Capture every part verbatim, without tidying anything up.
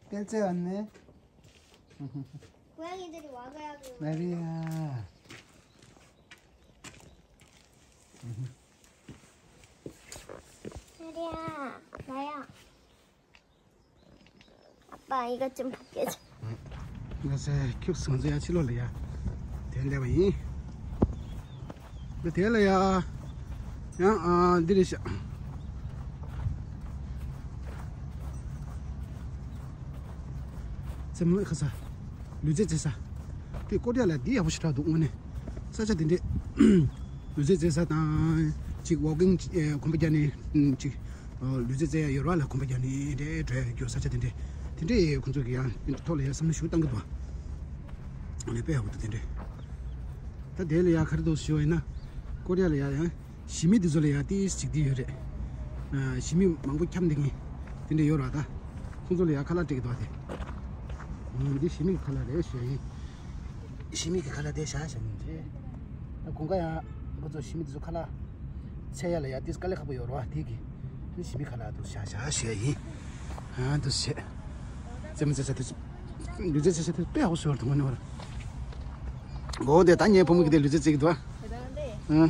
tel tsé anne. 고양이들이 와 가야 돼. Maria. Maria, 나야. 아빠, 이것 좀 벗겨줘. ང་ཚོ་ཁྱུག་སོང་ཚེ་ཡ་ཕྱི་ལོགས་ལ་ཡ། དེ་སླེབས་པ་ཡིན། འདི་དེ་ལ་ཡ། ཡང་ཨ་འདི་རེད་ཤག་རྩེད་མོ་ཁ་ས། ལུས་རྩལ་རྩེ་ས། དེ་ཀོ་རི་ཡ་ལ་འདི་ཡག་པོ་ཞེ་དྲག་འདུག་དངོས་གནས། ས་ཆ་དེ་འདྲས། ལུས་རྩལ་རྩེ་ས་དང་། ཅིག་ཝོག་ཀིང་ཨེ་གོམ་པ་རྒྱག་ནས་ཅིག་ལུས་རྩལ་རྩེ་ཡ་ཡོད་ར་ལ་གོམ་པ་རྒྱག་ནས་འདྲས་འགྲོ་ཡ་ཡོད་ས་ཆ་དེ་འདྲས། དེ་འདྲས་ཁོང་ཚོ་གི་ཡང་ཐོག་ལ་ཡ་བསམ་བློ་ཞིག་བཏང་གི་འདུག་ཨ་ནི་དཔེ་ཡག་པོ་འདུག་དེ་འདྲས། ད་དེ་ལ་ཡ་ག་རེ་འདུག་ཞུ་བ་ཡིན་ན། ཀོ་རི་ཡ་ལ་ཡ་ཡང་། ཞི་མི་འདི་ཚོ་ལ་ཡ་ཏིས་ཅིག་འདི་ཡོད་རེད། ཨ་ཞི་མི་མང་པོ་འཁྱམ་འདི་ངེས། དེ་འདྲ་ཡོད་ར་ད། ཁོང་ཚོ་ལ་ཡ་ཁ་ལག་སྤྲད་ཀྱི་འདུག་ཨ་དེ། ཨ་འདི་ཞི་མི་གི་ཁ་ལག་རེད་ཞུ་ཡ་ཡིན། ཞི་མི་གི་ཁ་ལག་དེ་བཞག་བཞག་ཡིན་རེད། ད་དགོང་ཁ་ཡ། ཁོ་ཚོ་ཞི་མི་འདི་ཚོ་ཁ་ལག་ཚད་ཡ་ལ་ཡ་ཏིས་དཀའ་ལས་ཁག་པོ་ཡོད་ར་དེ་གི། འདི་ཞི་མི་ཁ་ལག་འདུག་བཞག་བཞག་ཞུ་ཡ་ཡིན། ཨ་འདུག་བྱས། རྩེད་མོ་རྩེ་ས་དེ། ལུས་རྩལ་རྩེ་ས་དེ་དཔེ་ཡག་པོ་བཟོས་པ་འདུག་དངོས་གནས་བ་ར། འོ་དེ་ད་ངའི་བུ་མོ་གི་དེ་ལུས་རྩལ་རྩེ་གི་འདུག་ཨ། ཨ།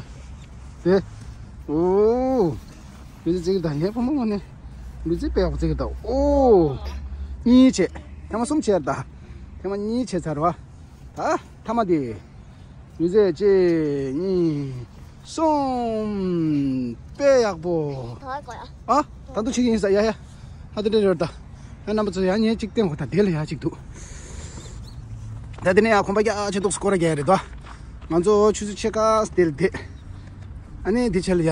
དེ། ཨོ། ལུས་རྩལ་རྩེ་གི་འདུག་ངའི་བུ་མོ་དངོས་གནས། ལུས་རྩལ་དཔེ་ཡག་པོ་རྩེ་གི་འདུག་ཨོ། གཉིས་བྱས། ཐེངས་མ་གསུམ་བྱས་ད། ཐེངས་མ་གཉིས་བྱས་ཚར་བ། ད་ཐ་མ་དེ། ལུས་རྩལ་གཅིག་གཉིས། གསུམ། དཔེ་ཡག་པོ། ད་ཧ་གོ་ཡ། ཨ། ད་དུང་ཅིག་ཡིན་ས་ཡ་ཡ། ཧ་ཏི་ཏི་རེད་ད། ཡ་རྣམ་པ་ཚོ་ཡ་ངས་ཅིག་བསྟན་གོ་ད་དེ་ལ་ཡ་ཅིག་འདུག་ད་དེ་ནས་ཡ་གོམ་པ་རྒྱག་ཆེ་འདུག་སྐོར་རྒྱག་རེད་ད། ང་ཚོ་ཆུ་ཚོད་ཕྱེད་ཀ་དེ་ལ་བསྡད། ཨ་ནི་དེ་ཆ་ལ་ཡ།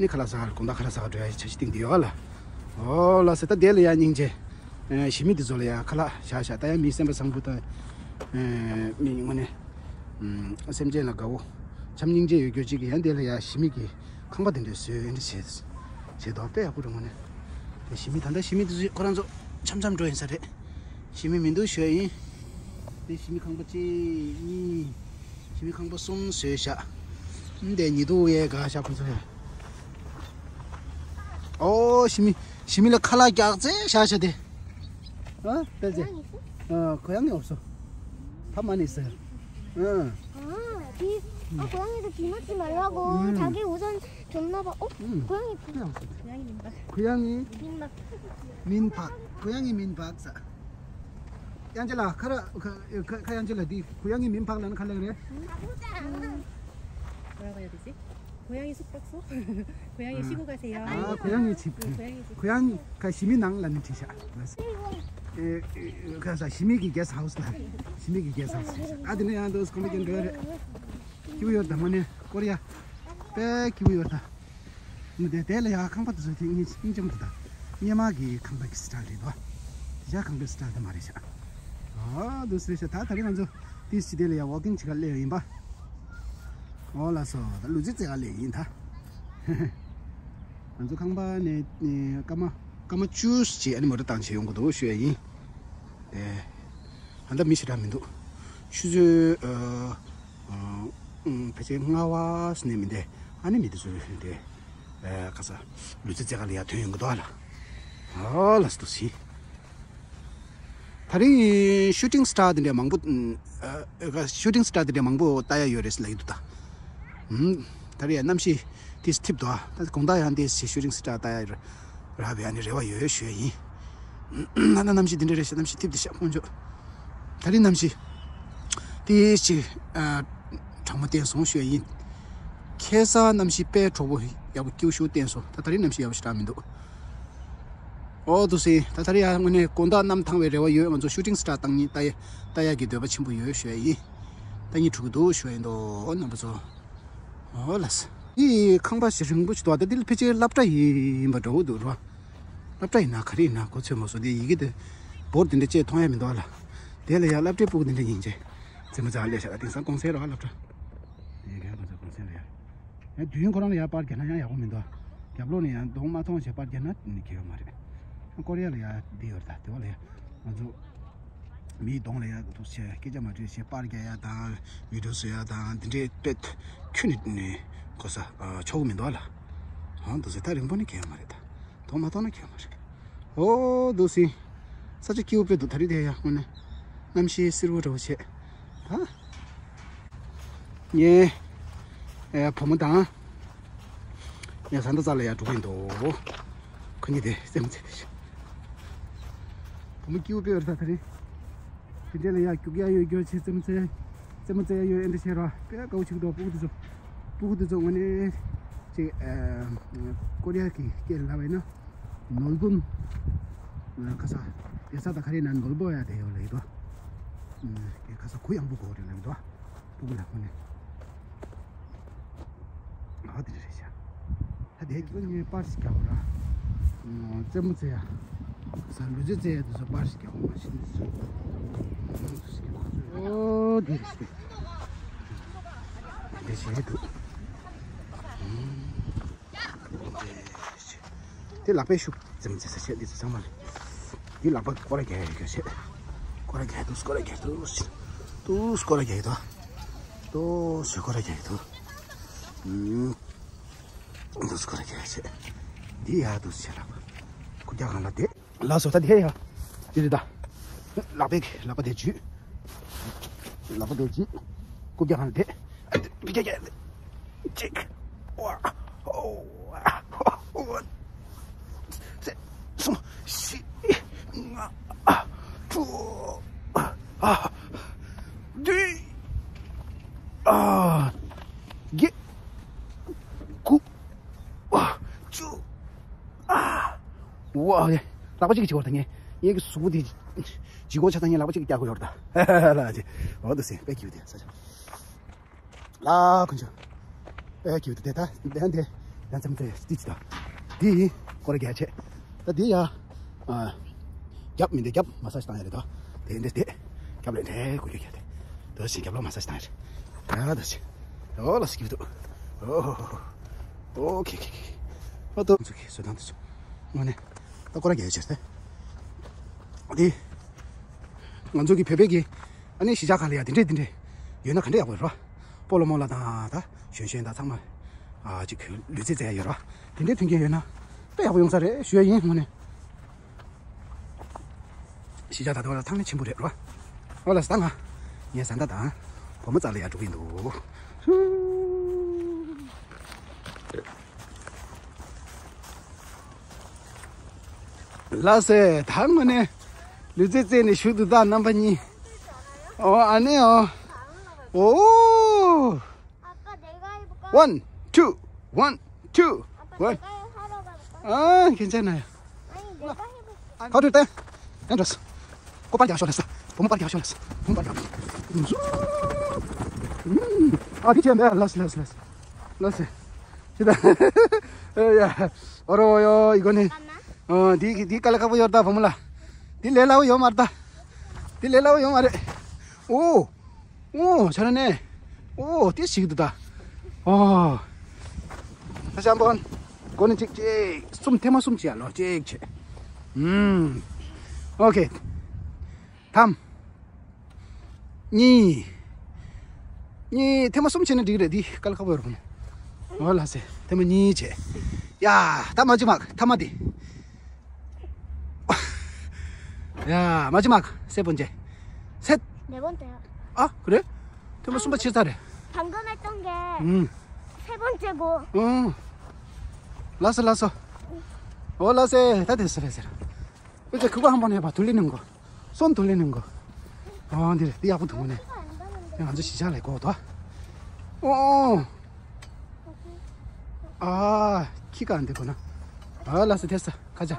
ནི་ཁ་ལག་ཟ་གར་དགོང་དག་ཁ་ལག་ཟ་གར་འགྲོ་ཡ་ཆ་ཞིག་སྟེང་དེ་ཡོད་ལ། ཨོ་ལ་སེ་ད་དེ་ལ་ཡ་སྙིང་རྗེ། ཞི་མི་འདི་ཚོ་ལ་ཡ་ཁ་ལག་བཞག་བཞག་ད་ཡ་མི་སེམས་པ་བཟང་པོ་དང་། མི་དངོས་གནས། སེམས་ཅན་ལ་དགའ་བོ། བྱམས་སྙིང་རྗེ་ཡོད་རྒྱུ་གཅིག་གི་ཡང་དེ་ལ་ཡ་ཞི་མི་གི་ཁང་པ་དེ་འདྲ་བཟོས་ཡོད་འདྲ་བྱས། བྱས་དོགས་པས་ཡག་པོ་རུ་ངོ་ནས། དེ་ཞི་མི་ད་ལྟ་ཞི་མི་དེ་ཚོ་ཁོ་རང་ཚོ་འཆམ་འཆམ་འགྲོ་ཡིན་ས་རེད། ཞི་མི་མི་འདུག་ཞུ་ཡ་ཡིན། དེ་ཞི་མི་ཁང་པ་གཅིག་གཉིས། ཞི་མི་ཁང་པ་གསུམ་བཟོས་བཞག་ཨ་དེ་ཉི་དུ་ཡས་ག་ཤ་ཁོ་ཚོ་ཡ། ཨོ་ཞི་མི། ཞི་མི་ལ་ཁ་ལག་རྒྱག་རྩེ་བཞག་བཞག་དེ། ཨ་དཔེ་ཚེ། ཨ་ཁོ་ཡང་ནི་འོབ་སོ། ཕ་མ་ནི་ཟེར། ཨ། 아, 비, 아, 고양이도 비 맞지 말라고. 음. 자기 우선 줬나 봐. 어? 음. 고양이 비. 그냥 고양이 민박. 고양이. 민박. 민박. 고양이 민박사. ཡང་ཅི་ལ་ཁ་ར་ཁ་ཁ་ཁ་ཡང་ཅི་ལ་དེ་གུ་ཡང་གི་མིང་འཕགས་ལ་ནི་ཁ་ལག་རེད། 뭐라고 해야 되지? 고양이 숙박소? 고양이 아. 쉬고 가세요. 아, 고양이 집. 네, 고양이 집. 고양이 ཁ་ཞི་མི་ནང་ལ་ནི་བྲིས་ཤག་ཨེ་ཁ་ས་ཞི་མི་གི་གེ་སི་ཧའུ་སི་ལ། ཞི་མི་གི་གེ་སི་ཧའུ་སི་བྲིས་ཤག་ཨ་དེ་ནས་ཡང་དུ་སྐོམ་པ་ཅན་འགྲོ་ཡ་རེད། སྐྱིད་པོ་ཡོད་ད་མ་ནས་ཀོ་རི་ཡ། དཔེ་སྐྱིད་པོ་ཡོད་ད། མི་དེ་དེ་ལ་ཡ་ཁང་པ་དེ་ཚོ་དེ་སྙིང་སྙིང་རྗེ་མོ་དེ་དང་། སྙེ་མ་གི་ཁང་པ་གི་སི་ཊལ་རེད་དོ། དེ་ཤ་ཁང་པའི་སི་ཊལ་དེ་མ་རེད་ཤག་ཨ་དུ་སི་རེད་ཤག་ད་ད་རེས་ང་ཚོ་དེ་སི་དེ་ལ་ཡ་ཝོག་ཀིང་བྱེད་ག་སླེབས་ཡིན་པ། ཨོ་ལགས་སོ་ད་ལུས་རྩལ་རྩེ་ག་སླེབས་ཡིན་ད། ང་ཚོ་ཁང་པ་ནས་ནས་སྐར་མ་སྐར་མ་བཅུ་ཅིག་ཨ་ནི་མོ་ཊ་བཏང་བྱས་ཡོང་གི་འདུག་ཞུ་ཡ་ཡིན། དེ། ད་ལྟ་མི་ཞེ་དྲག་མི་འདུག་ཆུ་ཚོད་ཨ། ཕལ་ཆེར་ལྔ་པ་ནས་མི་འདས་ཨ་ནི་མི་འདི་ཚོ་འདི་ཁ་ས་ལུས་རྩལ་རྩེ་ག་ལ་ཡར་ཐོན་ཡོང་གི་འདུག་ཨ་ལ། ཨ་ལ་སི་དུ་སི། ད་རིང་ཤུ་ཊིང་སི་ཊར་འདི་འདྲ་མང་པོ་ཤུ་ཊིང་སི་ཊར་འདི་འདྲ་མང་པོ་ལྟ་ཡ་ཡོད་རེད་ལབ་ཀྱི་འདུག་ད། ད་རིང་ཡང་གནམ་གཤིས་དེ་ཐིབས་འདུག་ཨ། ད་དགོང་དག་ཡང་དེ་ཤུ་ཊིང་སི་ཊར་ལྟ་ཡ་རག་པའི་ཨ་ནི་རེ་བ་ཡོད་ཞུ་ཡ་ཡིན། ད་ལྟ་གནམ་གཤིས་འདི་འདྲ་རེད་ཤག་གནམ་གཤིས་ཐིབས་འདི་ཤག་ཁོང་ཚོ། ད་རིང་གནམ་གཤིས་དེ་ཅིག་ཨ། གྲང་མོ་བསྟན་སོང་ཞུ་ཡ་ཡིན། ཁ་སང་གནམ་གཤིས་དཔེ་དྲོ་པོ་ཡག་པོ་སྐྱིད་པོ་ཞིག་བསྟན་སོང་། ད་ད་རིང་གནམ་གཤིས་ཡག་པོ་ཞེ་དྲག་མི་འདུག་ཨོ་དུ་སེ་ད་ད་རིང་ཡང་དངོས་གནས་དགོང་དག་གནམ་ཐང་བའི་རེ་བ་ཡོད། ང་ཚོ་ཤུ་ཊིང་སི་ཊར་བཏང་ཉིན་ལྟ་ཡ་ལྟ་ཡ་གི་འདོད་པ་ཆེན་པོ་ཡོད་ཞུ་ཡ་ཡིན། ལྟ་ཉིན་འགྲོ་གི་འདུག་ཞུ་ཡ་ཡིན་དོ་ཨོ་རྣམ་པ་ཚོ། ཨོ་ལགས། འདི་ཁང་པ་ཞིག་རིང་པོ་ཞིག་འདུག་ད་འདི་ཕལ་ཆེར་སློབ་གྲྭ་ཡིན་པ་འདྲ་བོ་འདུག་རོ། སློབ་གྲྭ་ཡིན་ན་ག་རེ་ཡིན་ན་གོ་ཚོད་མ་སོང་། དེ་ཡི་གེ་དེ་འབོར་དེ་འདྲ་བཅས་མཐོང་ཡ་མི་འདུག་ཨ་ལ། དེ་ལ་ཡ་སློབ་གྲྭའི་སྤུ་གུ་དེ་འདྲ་ཡིན་ཅེ། རྩེད་མོ་རྩེ་ག་སླེབས་ཤག་དེང་སང་གུང་སེང་རེད་བ་སློབ་གྲྭ། དེ་ག་གུང་སེང་གུང་སེང་རེད་ཡ། ཡང་དུས་ཡུན་ཁོ་རང་ལ་ཡ་པར་རྒྱག་ན་ཡང་ཡག་པོ་མི་འདུག་རྒྱབ་ལོགས་ནས་ཡང་གདོང་མ་མཐོང་བྱས་པར་རྒྱག་ན་ནི་གལ་ཡོད་མ་རེད། ཀོ་རི་ཡ་ལ་ཡ་འདི་ཡོད་རེད་ད། དེ་བ་ལ་ཡ་ང་ཚོ་མིའི་གདོང་ལ་ཡ་འདུག་བྱས་སྐད་ཆ་མ་དྲིས་བྱས་པར་རྒྱག་ཡ་དང་བི་ཌིའོ་བཟོ་ཡ་དང་འདི་འདྲའི་དཔེ་ཁྱོན་ནས་ནི་གོ་ས་ཆོག་གི་མི་འདུག་ཨ་ལ། ཧང་འདུག་ཟེར་ད་རིང་པོ་ནི་གལ་ཡོད་མ་རེད་ད། གདོང་མ་མཐོང་ན་གལ་ཡོད་མ་རེད། ཨོ་འདུག་སེ། ས་ཆ་སྐྱིད་པོ་དཔེ་འདུག་ད་རེས་དེ་ཡ་དངོས་གནས་གནམ་གཤིས་བསིལ་པོ་འདྲ་བོ་བྱས། ད་ངའི་ཨེ་བུ་མོ་དང་ངའི་བཟའ་ཟླ་རྩ་ལ་ཡར་འགྲོ་གི་ཡིན་འདུག་ཁོ་གཉིས་དེ་རྩེད་མོ་རྩེ་དེ་བཞིན། བུ་མོ་སྐྱིད་པོ་དཔེ་ཡོད་རེད་ད་ད་རེས། དེ་འདྲས་ལ་ཡ་རྒྱུག་ཡ་ཡོད་རྒྱུ་བྱས་རྩེད་མོ་རྩེ། རྩེད་མོ་རྩེ་ཡ་ཡོད་ཨེ་འདྲ་བྱས་ར་དཔེ་དགའ་བོ་བྱེད་ཀྱི་འདུག་སྤུ་གུ་དེ་ཚོ། སྤུ་གུ་དེ་ཚོ་དངོས་གནས་ཅིག་ཨེ་ཀོ་རི་ཡ་གི་སྐད་ལ་ལབ་པ་ཡིན་ན། ནོལ་དུན། ཁ་ས། དེ་ས་ད་ག་རེ་ན་ནོལ་པོ་ཡ་དེ་ཡོད་ལ་ཡོད་དོ། ཁ་ས་གུ་ཡངས་པོ་གོ་རེ་ལ་ཡོད་དོ། སྤུ་གུ་ལ་ཁོ་ནས། ཨ་དེ་རེད་ཤག་ད་དེ་ཁྱོད་ངས་པར་ཞིག་རྒྱག་ར། རྩེད་མོ་རྩེ་ཡ། ས་ལུས་རྩལ་རྩེ་ཡ་དེ་ཚོ་པར་ཞིག་རྒྱག་མ་ཤེས་ནས་ཟེར། ཨོ་དེ་རེད་ཤག་དེ་བྱས་འདུག་དེ་ལག་པས་ཤུགས་ཙམ་ཙམ་ཟེར་བྱས་འདི་ཚོ་ཚང་མ་རེད། འདི་ལག་པ་སྐོར་ར་རྒྱག་ཡ་རྒྱག་བྱས། སྐོར་ར་རྒྱག་འདུག་སྐོར་ར་རྒྱག་འདུག་འདུག་སྐོར་ར་རྒྱག་འདུག་འདུག་སྐོར་ར་རྒྱག་འདུག་ཨུམ། འདུག་སྐོར་ར་རྒྱག་བྱས། འདི་ཡ་འདུག་བྱས་ལག་པ་རྐུབ་བཀྱག་སྒང་ལ་བསྡད། ལགས་སོ་ད་འདི་ཡ། འདི་རེད་ད། ལག་པས་ལག་པ་དེ་འཇུས། ལག་པ་དེ་འཇུས། རྐུབ་བཀྱག་སྒང་ལ་བསྡད། ཨ་ཏི་བི་ཀ་ཀ་གཅིག་ཝ་ཨོ་ཝ་ཨོ་ཙེ་གསུམ་བཞི་ལྔ་ཨ་དྲུག་ཨ་བདུན་ཨ་བརྒྱད་དགུ་ཨ་བཅུ་ཨ་ཝ་ལག་པ་གཅིག་གིས་བྱེད་དགོས་ད་ངས་ངའི་གཟུགས་པོ་དེ་ལྗིད་ཁོག་ཆགས་ད་ངས་ལག་པ་གཅིག་གིས་རྒྱག་དགོས་ཡོད་རེད་ད་ལགས་ཅེ་འོ་འདུག་སེ་དཔེ་སྐྱིད་པོ་དེ་ས་ཆ། ལ་ཁུན་ཆོ། ཨེ་ཁྱེད་དེ་ད་དེ་དེ་ཡང་ཚེམ་ཚེ་སྟི་ཅི་ད། དེ་སྐོར་ར་རྒྱག་བྱས། ད་དེ་ཡ། ཨ། རྒྱབ་མི་འདི་རྒྱབ་མ་སཱ་ཇི་བཏང་ཡ་རེད་ད། དེ་འདི་དེ། རྒྱབ་ལ་དེ་ཁུ་ཁྱོད་ཁྱོད་དེ། དེ་བཞིན་རྒྱབ་ལ་མ་སཱ་ཇི་བཏང་ཡ་རེད། ད་དེ་བཞིན། ཨོ་ལ་སྐྱིད་འདུག་ཨོ་ཧོ་ཧོ། ཨོ་ཁེ་ཁེ་ཁེ། ཨོ་ཏོ་ཚུ་ཁེ་བཟོ་སྟངས་དེ་ཚོ། དངོས་གནས། ད་སྐོར་ར་རྒྱག་བྱས་ཏེ། དེ། ང་ཚོ་གི་བོད་པའི་གི། ཨ་ནི་གཞིས་ཆགས་ཁག་ལ་ཡ་དེ་འདྲས་དེ་འདྲས་ཡོད་ན་ག་འདྲས་ཡག་པོ་རེད་བ། སྤོ་ལོ་མོ་ལ་དང་ད་གཞོན་གཞོན་དང་ཚང་མ་ཨ་ཅིག་ལུས་རྩལ་རྩེ་ཡ་ཡོད་རེད་བ། དེ་འདྲས་མཐུན་རྐྱེན་ཡོད་ན་དཔེ་ཡག་པོ་ཡོང་ས་རེད་ཞུ་ཡ་ཡིན་དངོས་གནས། གཞིས་ཆགས་ད་ལྟ་བ་ལ་ཐང་ནས་ཆེན་པོ་རེད་རེད་བ། ཨོ་ལ་ས་ད་ང་ངའི་བཟའ་ཟླ་དང་བུ་མོ་རྩ་ལ་ཡ་འགྲོ་གི་འདུག་ལགས་སེ་ད་དངོས་གནས་ལུས་རྩལ་རྩེ་ནས་བཞུགས་འདུག་ད་རྣམ་པ་གཉིས། ཨོ་ཨ་ནེ་ཨོ། ཨོ། One, two, one, two, one. ཨ་ཁྱེད་ཅག་ན་ཡ། ཁ་ཐུག་སྟེ། ཡང་འགྲོ། ཁོ་པར་རྒྱག་ཤོག་ལ་ས། བུ་མོ་པར་རྒྱག་ཤོག་ལ་ས། བུ་མོ་པར་རྒྱག་ཨ་དེ་ཁྱེད་འདི་ལ་ས་ལ་ས་ལ་ས། ལ་ས། ཁྱེད་ད། ཨེ་ཡ། ཨོ་རོ་ཡོ་ཨི་གོ་ནི། ཨ་དེ་དེ་ཀ་ལ་ཀ་པོ་ཡོད་ད་བུ་མོ་ལ། དེ་ལས་སླ་བོ་ཡོད་མ་རེད་ད། དེ་ལས་སླ་བོ་ཡོད་མ་རེད། ཨོ། ཨོ་ཆ་ར་ནས། ཨོ་དེ་ཞིག་འདུག་ད། ཨོ། ཤམ་པོན། གོ་ནི་གཅིག་གཅིག་གསུམ་ཐེངས་མ་གསུམ་བྱས་ལོ་གཅིག་བྱས། ཨུམ། ཨོ་ཁེ། ཐམ། གཉིས། གཉིས་ཐེངས་མ་གསུམ་བྱས་ན་འགྲིག་རེད་འདི་དཀའ་ལས་ཁག་པོ་ཡོད་རེད་བུ་མོ། ཨོ་ལགས་སེ་ཐེངས་མ་གཉིས་བྱས། ཡ་ད་མ་ཅི་མ་ཐ་མ་འདི། ཡ་མ་ཅི་མ་སེ་པོན་ཅེ། སེ། ལེ་པོན་ཏེ། ཨ་ཁུ་རེ། ཐེངས་མ་གསུམ་པ་ཕྱིར་ཚར་རེད། ཐང་གོ་མེ་ཏོང་གེ། ཨུམ། སེ་པོན་ཅེ་གོ། ཨུམ། ལགས་སོ་ལགས་སོ། ཨོ་ལགས་སེ་ད་དེ་སེ་རེད་སེ་རེད། ཨུ་ཅེ་ཁུ་ག་ཧམ་པོ་ནས་པ་དུ་ལི་ནང་གོ། སོན་དུ་ལི་ནང་གོ། ཨོ་འདི་རེད་འདི་ཡག་པོ་འདུག་ནས། ང་ཚོ་གཞིས་ཆགས་ལ་གོ་དོ། ཨོ། ཨ། ཁྱི་ག་འདི་གོ་ན། ཨ་ལགས་སོ་དེ་ས་ཁ་ཆ།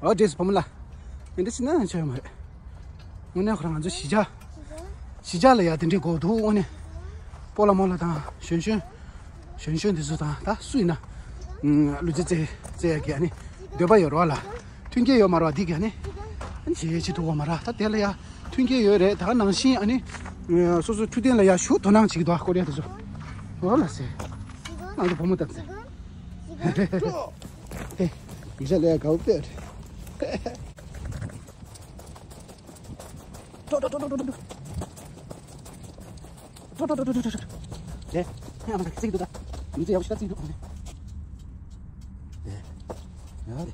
ཨོ་འདྲེས་བུ་མོ་ལ། ཨེ་འདྲ་ཞིག་ན་ཆོས་མ་རེད། དངོས་གནས་ཁོ་རང་ང་ཚོ་གཞིས་ཆགས། གཞིས་ཆགས་ལ་ཡ་དེ་འདྲའི་གོ་འདུག་དངོས་གནས། སྤོ་ལོ་མོ་ལ་དང་གཞོན་གཞོན། གཞོན་གཞོན་དེ་ཚོ་དང་ད་སུ་ཡིན་ན། ལུས་རྩལ་རྩེ་རྩེ་ཡ་གི་ཨ་ནི། འདོད་པ་ཡོད་རེད་བ་ལ། མཐུན་རྐྱེན་ཡོད་མ་རེད་བ་འདི་གི་ཨ་ནི། ཨ་ནི་བྱེད་བྱེད་ཐུབ་པ་མ་རེད་ད་དེ་ལ་ཡ། མཐུན་རྐྱེན་ཡོད་རེད་ད་ག་ནང་བཞིན་ཨ་ནི། སོ་སོའི་འཕྲོད་བསྟེན་ལ་ཡ་ཞུ་དོ་སྣང་བྱེད་ཀྱི་འདུག་ཨ་ཀོ་རི་ཡ་དེ་ཚོ། འོ་ལ་སེ། ང་ཚོ་བུ་མོ་ལྟ་བུ་ཟེར། ཧེ། ཡིག་ཆ་ལས་དགའ་བོ་དཔེ་རེད། ཏོ་ཏོ་ཏོ་ཏོ་ཏོ་ཏོ། ཏོ་ཏོ་ཏོ་ཏོ་ཏོ་ཏོ། ལེ། ཧེ་ཨ་མ་ཟེར་གྱི་འདུག་ད། མི་ཚེ་ཡག་པོ་ཞིག་ད་བརྩིས་འདུག་ཨ་ནི། ལེ། ཡ་ལེ།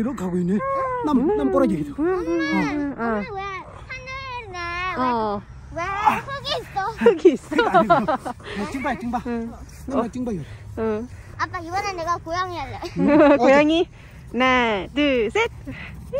ཡིན་རོགས་ཁག་པོ་ཡིན་ནི། གནམ་གནམ་སྐོར་ར་རྒྱག་གི་འདུག་ཨ། 왜 하늘에 왜 어. 왜 ཧܘ기 있어? ཧܘ기 있어. 아, 찡봐, 찡봐. 응. 나 어. 찡봐, 요. 응. 아빠, 이번엔 내가 고양이 할래. 응, 고양이. 하나, 둘, 셋. 유.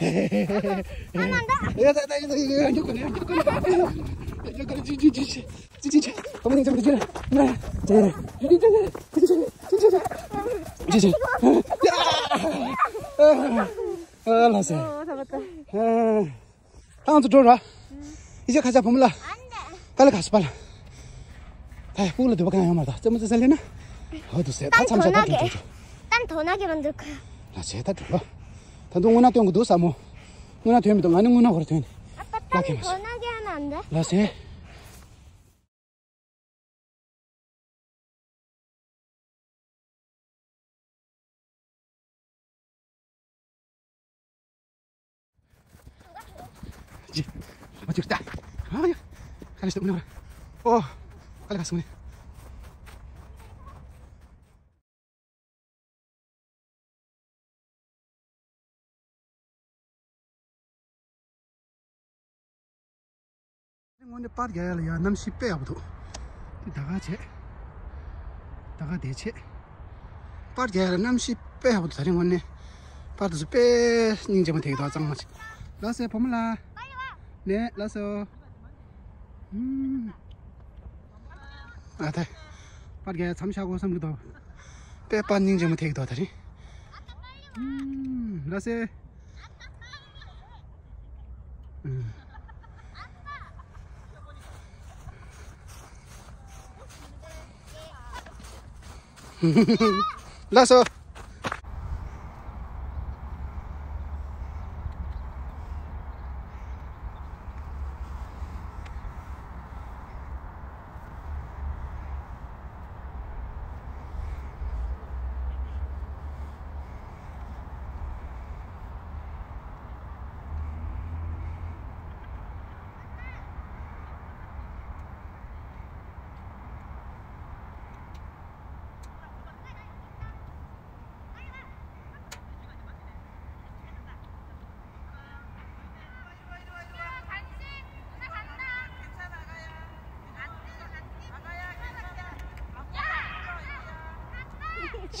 ཨ་ལ་སེ། ཨོ། ད་བཏང་། ཨ། ད་ང་ཚོ་འགྲོ་ར། ཨི་ཅེ་ཁ་ཆ་བུ་མོ་ལ། ད་ལ་ག་སི་པ་ལ། ད་ཡ་སྤུག་ལ་འདོད་པ་གང་ཡང་མ་རེད། ད་རྩེད་མོ་རྩེ་ས་ལེན་ན། ཧོ་དུ་སེ་ད་མཚམས་བཞག་ད་འགྲོ་འགྲོ་འགྲོ། ད་མཐོ་ན་གི་མ་འདུག་ལ་སེ་ད་འགྲོ་ལོ། ད་དུང་སྔོན་ན་སྟོན་གི་འདུག་ས་མོ། སྔོན་ན་ཐོན་མི་འདུག་ང་ནི་སྔོན་ན་ཧོར་ཐོན། ཨ་པ་ད་ལ་གེ་མ་མཐོ་ན་གི་ཨ་ན་འདི། ལ་སེ། ཅི། ཨ་ཅིག་ལྟ། ཨ་ཡ། ཁ་ལ་ཤི་ཏོ་མི་ནོར། ཨོ། ཁ་ལ་ཁ་སུ་ནི། དངོས་གནས་པར་རྒྱག་ཡ་ལ་ཡ་གནམ་གཤིས་དཔེ་ཡག་པོ་འདུག་དེ་ད་ག་བྱས། ད་ག་དེ་བྱས། པར་རྒྱག་ཡ་ལ་གནམ་གཤིས་དཔེ་ཡག་པོ་འདུག་ད་རིང་དངོས་གནས། པར་དེ་ཚོ་དཔེ་སྙིང་རྗེ་མོ་ཐེག་འདུག་གཙང་མ་ཅིག་ལགས་སོ་བུ་མོ་ལགས། ནས་ལགས་སོ། ཨ་ཐེ། པར་རྒྱག་མཚམས་བཞག་དགོས་བསམ་གྱི་འདུག་དཔེ་པར་སྙིང་རྗེ་མོ་ཐེག་འདུག་ད་རིང་། ལགས་སེ། ལགས་སོ།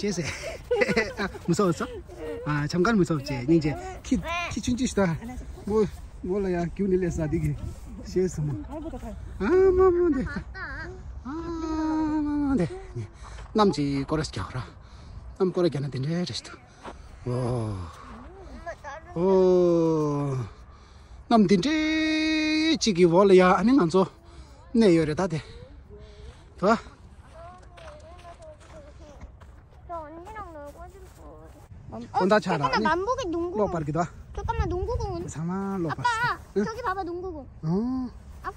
ཤེས་ཟེར། ཨ། མི་ཚོགས་ཚོ། ཨ། འཆམ་མཁར་མི་ཚོགས་བཅས་སྙིང་རྗེ། ཁྱི་ཁྱི་ཆུང་ཆུང་ཞིག་ད། མོ་མོ་ལ་ཡ་རྒྱུག་ནི་ལས་ས་འདི་གི་ཤེས་སོང་མོ། ཨ་མ་མ་འདི། ཨ་མ་མ་འདི། གནམ་གྱི་སྐོར་ར་རྒྱག་ར། གནམ་སྐོར་ར་རྒྱག་ན་དེ་འདྲའི་རེད་ཤི་ཐུ། ཨོ། ཨོ། གནམ་འདི་འདྲའི་གཅིག་གི་འོག་ལ་ཡ་ཨ་ནི་ང་ཚོ་གནས་ཡོད་རེད་ད་དེ། དོ། དཀོན་མཆོག་ཆགས་ར་ཨ་ནི། གློག་སྤར་གི་དོ། ཚང་མ་གློག་སྤར་སོང་། ཨ། ཨ།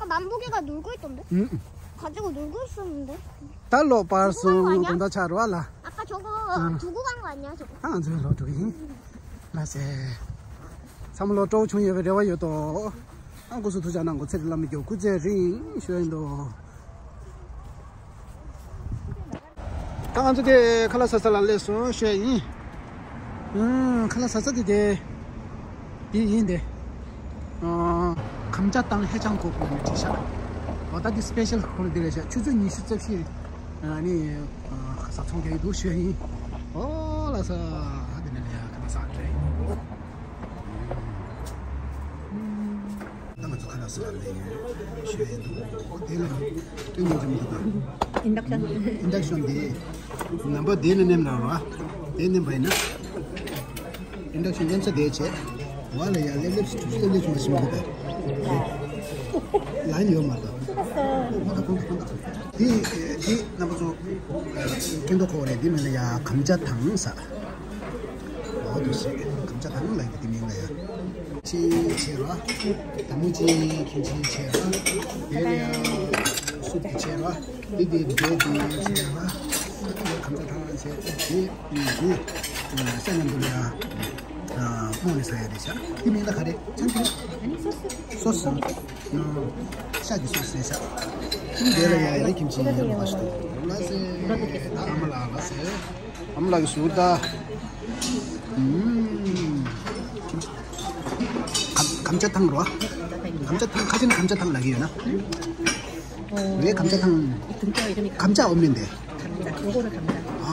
ད་གློག་སྤར་སོང་དཀོན་མཆོག་ཆགས་ར་ལ། ཨ། ང་ཚོའི་ལོ་དྲུག་ཡིན། ལགས་སེ། ཚང་མ་ལོ་སྤྲོ་བོ་བྱུང་ཡོད་པའི་རེ་བ་ཡོད་དོ། ཨ། སྐུ་གཟུགས་ཐུགས་ཅག་གནང་དགོས། ཚེ་རིང་བླ་མའི་མགྱོགས་སྐུ་ཚེ་རིང་ཞུ་ཡིན་དོ། ད་ང་ཚོ་དེ་ཁ་ལག་ཟ་ས་ལ་སླེབས་སོང་ཞུ་ཡིན། ཨང་། ཁ་ལག་ཟ་ས་དེ་དེ། འདི་ཡིན་དེ། ཨ། གམ་ཇ་དང་ཧེ་ཅང་ཁོག་པོ་ནས་བྲིས་ཤག་འོ་ད་འདི་སི་པེ་ཤལ་ཁོ་ལ་འདི་རེད་ཤག་ཆུ་ཚོད་ཉི་ཤུ་རྩ་བཞི། ཨ་ནི། ཨ། ཟ་ཚོང་རྒྱག་གི་འདུག་ཞུ་ཡིན། ཨོ་ལགས་སོ། འདི་ནས་ལས་ཡ་ཁ་ལག་ཟ་རེད། ད་ང་ཚོ་ཁ་ལག་ཟ་ལ་ཡོད་ཞུ་ཡིན་འདུག་དེ་ལ་སྟོན་ཉན་ཙམ་འདུག་ག་ཨིན་ཌག་ཤན། ཨིན་ཌག་ཤན་དེ་ནམ་པར་དེ་ནས་མནན་ན་ར། དེ་མནན་པ་ཡིན་ན། ཨིན་ཌག་ཤན་མནན་ས་དེ་བྱས། བ་ལ་ཡ་ལེབ་ལེབ་ཤིག་ཐུག་ཤིག་ལེབ་ལེབ་ཤིག་མ་ཤི་མ་གི་ད། ལ་ཡིན་ཡོད་མ་ད། ཁོང་ད་ཁོང་ད་ཁོང་ད། དེ་དེ་རྣམ་པ་ཚོ། སྐྱེ་མདོ་ཁོ་རེད། དེ་མིན་ལ་ཡ་གམ་ཇ་དང་ཟ། འོ་དུ་ཞིག་གམ་ཇ་དང་ལ་ཡ་དེ་མིན་ལ་ཡ། ཅི་བྱེད་ར། ད་མུ་ཅི་ཁྱིམ་ཅི་བྱེད་ར། དེ་ལ་ཡ་སུབ་དེ་བྱེད་ར། དེ་དེ་དེ་དེ་བྱེད་ར། གམ་ཇ་དང་བྱེད་དེ་དེ་དེ། ས་ནང་དུ་ལ་ཡ། སྨོན་ལས་ས་ཡ་དེ་ཤ་དེ་མིན་ལ་ག་རེ་ཅང་དེ། སོ་སོ། ཤ་གི་སོ་སོ་ས། དེ་ལ་ཡ་ཡ་ཁྱིམ་ཅི་ཡ་ལ་བ་ཤ་དུ་ལ་སེ། ད་ཨ་མ་ལ་ལ་སེ། ཨ་མ་ལགས་ཀྱི་ཟུར་ད། ཨུམ། གམ་གམ་ཇ་ཐང་རོ། གམ་ཇ་ཐང་ཁ་ཆེ་ན་གམ་ཇ་ཐང་ལ་གི་ཡོད་ན། རེད་གམ་ཇ་ཐང་། གམ་ཇ་འོ་མིན་དེ། ཨ།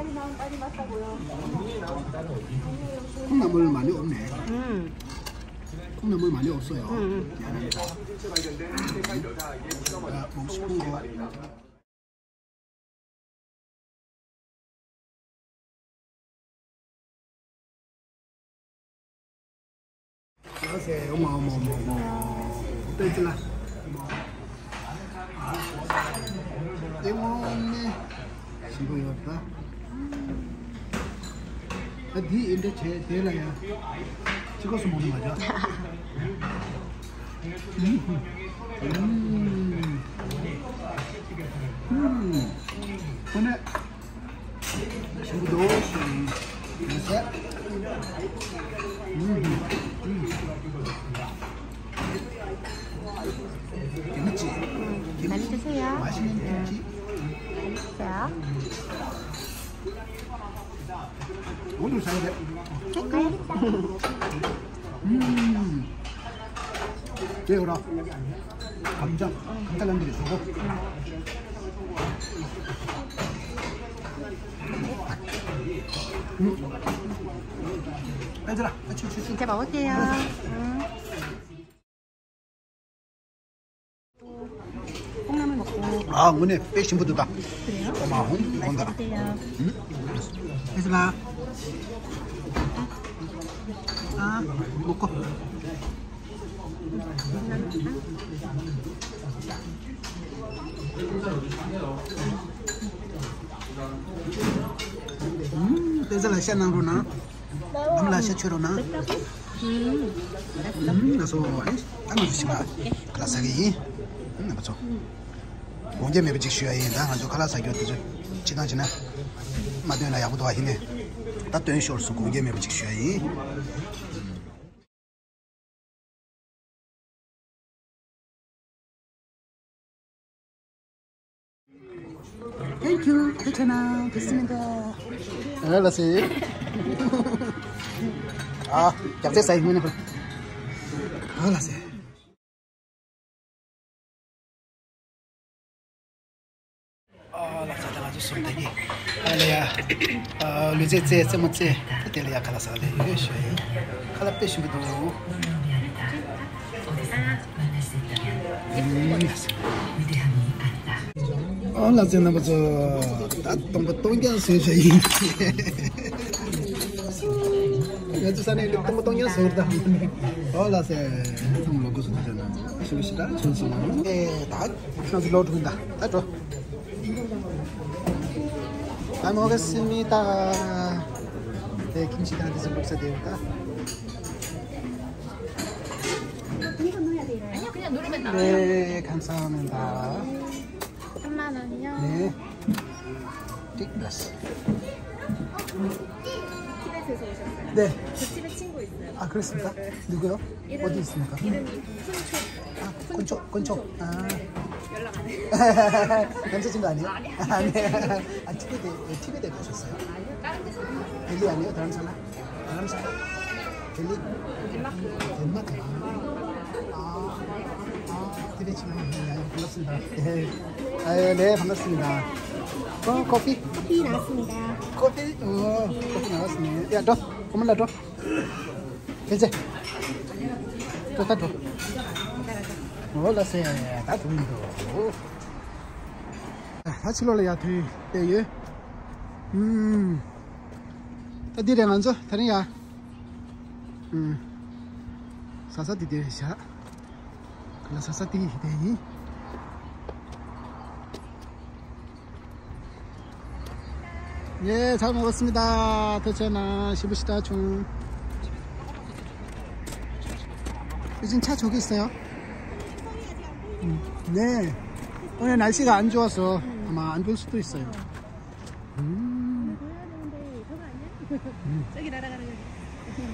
콩나물 많이 없네. 음. 콩나물 많이 없어요. 음, 음. 미안합니다. 아, 먹고 싶은 거. ཡོད་ཟེར། ཡོད་མ་ཡོད་མ་ཡོད་མ་ཡོད་ལྟོས་ཅི་ལ། ལྟད་མོ་ནི་ཞིམ་པོ་ཡོད་ད། ད་འདི་ཨེ་འདྲ་བྱས་དེ་ལ་ཡང་ཅི་གོ་སུ་མོ་ནི་མ་བྱ། ཨུམ། ཨུམ། ཨུམ། ཁོ་ནས། ཞིམ་པོ་འདུག་ཡིན་ཟེར། ཨུམ། ཨུམ། ཀིམ་ཅི། ཀིམ་ཅི། མ་ཤི་ནན་ཀིམ་ཅི། ཡ། འོ་འདུག་ཟེར་རེད། ཨུམ། དེ་ཡོད་ར། གམ་ཅང་གམ་ཅང་ལ་འདི་རེད་ཟོ་གོ། ཨེ་ཅི་ར་ཨ་ཆུ་ཆུ་ཆུ། དེ་བ་འོ་དེ་ཡ། ཨ་དངོས་གནས་དཔེ་ཞིམ་པོ་འདུག་ད། ཨོ་མ་ཧུང་ཧུང་ད། ཨེ་ཅི་ལ། ཨ་མོ་ཀོ། ཨུམ། བསྟན་འཛིན་ལགས་ཤ་གནང་རོགས་གནང་། ལམ་ལ་ཤ་མཆོད་རོགས་གནང་། ཨུམ། ལགས་སོ། ཨེ། ད་ང་ཚོ་ཕྱི་མ་ཁ་ལག་ཟ་གི་ཡིན། ཨུམ། རྣམ་པ་ཚོ། དགོངས་འགལ་མེད་པ་ཅིག་ཞུ་ཡ་ཡིན། ད་ང་ཚོ་ཁ་ལག་ཟ་རྒྱུ་དེ་ཚོ་སྤྱིར་བཏང་བྱས་ན་མ་སྟོན་ན་ཡག་པོ་འདུག་པ། ཡིན་ནའི་ད་སྟོན་ཤོར་སོང་། དགོངས་འགལ་མེད་པ་ཅིག་ཞུ་ཡ་ཡིན། Thank you. ཐུགས་རྗེ་གནང་། ཐུགས་རྗེ་གནང་། ཨ་ལགས་སེ། ཨ། རྒྱབ་རྩེ་ཟ་ཡི་སྔོན་ནས། ཨ་ལགས་སེ། ཨ་ལགས་སེ། ད་ང་ཚོ་སོང་ད་གི། ཨ་ལས་ཡ། ཨ། ལུས་རྩལ་རྩེ། རྩེད་མོ་རྩེ། དེ་ལ་ཡ་ཁ་ལག་ཟ་ལས་ཡོད་ཤོད་ཡིན། ཁ་ལག་དཔེ་ཞིམ་པོ་འདུག། ཨོ་ལགས་སེ། རྣམ་པ་ཚོ། ད་སྟོང་པ་སྟོང་རྐྱང་བཟོས་བྱ་ཡིན། ང་ཚོ་ས་གནས་ལ་སྟོང་པ་སྟོང་རྐྱང་བཟོས་ད། ཨོ་ལགས་སེ། ཚང་མ་ལོ་དགུ་སུ་ཐུགས་རྗེ་གནང་། ཞེ་པོ་ཞེ་དྲག་བྱུང་སོང་། ཨེ། ད་ང་ཚོ་ལོག་འགྲོ་གི་ཡིན་ད། ད་འགྲོ། 잘 먹었습니다. 네, 김치가 드실 목사 되니까. 네, 감사합니다. 삼만 원이요? 네. 찍 플러스. 티벳에서 오셨어요? 네. 저 티벳 친구 있어요. 아, 그렇습니까? 네, 네. 누구요? 이름, 어디 있습니까? 이름이 쿤초. 아, 쿤초, 쿤초. 아. 네. 연락 안 해요? 남자친구 아니에요? 아니요. 아, 네. 아, 티벳에, 네, 티벳에 가셨어요? 아니요, 다른 데서 만났어요. 델리 아니에요? 다른 사람? 다른 사람? 델리? 덴마크. 덴마크. 아, 아, 티벳 친구분. 네, 반갑습니다. 네. 아, 네, 반갑습니다. 어, 커피? 커피 나왔습니다. 커피? 어, 커피 나왔습니다. 야, 너, 고릴라 너. ཕལ་ཆེར། ཏོ་ཏ་ཏོ། འོ་ལགས་སེ། ད་དུང་འདུག། ད་ཕྱི་ལོགས་ལ་ཡར་ཐོན་བསྡད་ཡོད། ཨུམ། ད་འདི་རེད་ང་ཚོ་དེ་རིང་ཡར། ཨུམ། ཟ་ས་འདི་དེ་རེད་བཞག། ག་ལ་ཟ་ས་འདི་དེ་ཡིན། 예, 잘 먹었습니다. ཐུགས་རྗེ་གནང་། ཞིམ་པོ་ཞེ་དྲག་བྱུང་། 요즘 차 저기 있어요. 음, 네. 오늘 날씨가 안 좋아서 아마 안 볼 수도 있어요. 음. 음. 저기 날아가는 거.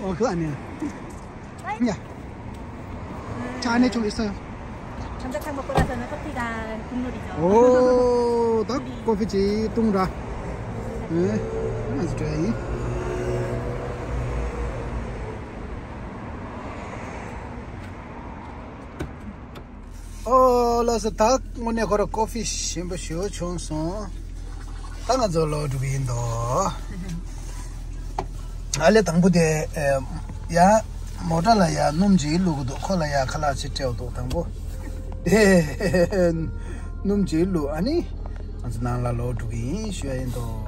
어, 그거 아니에요. 야. 자, 안에 좀 있어요. 감자탕 먹고 나서는 커피가 국룰이죠. 오, 딱 커피지, 뚱라. 네, 아주 좋아요. ཨོ་ལགས་སོ། ད་དངོས་གནས་ཁོ་ར་ཀོ་ཕི་ཞིམ་པོ་ཞེ་པོ་བྱུང་སོང་། ད་ང་ཚོ་ལོག་འགྲོ་གི་ཡིན་དོ། ཨ་ལས་དང་པོ་དེ། ཨེ། ཡ། མོ་ཊ་ལ་ཡ་སྣུམ་ཅིག་བླུག་གི་འདུག། ཁོ་ལ་ཡ་ཁ་ལག་ཅིག་སྤྲད་འདུག། དང་པོ་དེ་སྣུམ་ཅིག་བླུག། ཨ་ནི་ང་ཚོ་ནང་ལ་ལོག་འགྲོ་གི་ཡིན་ཞུ་ཡ་ཡིན་དོ།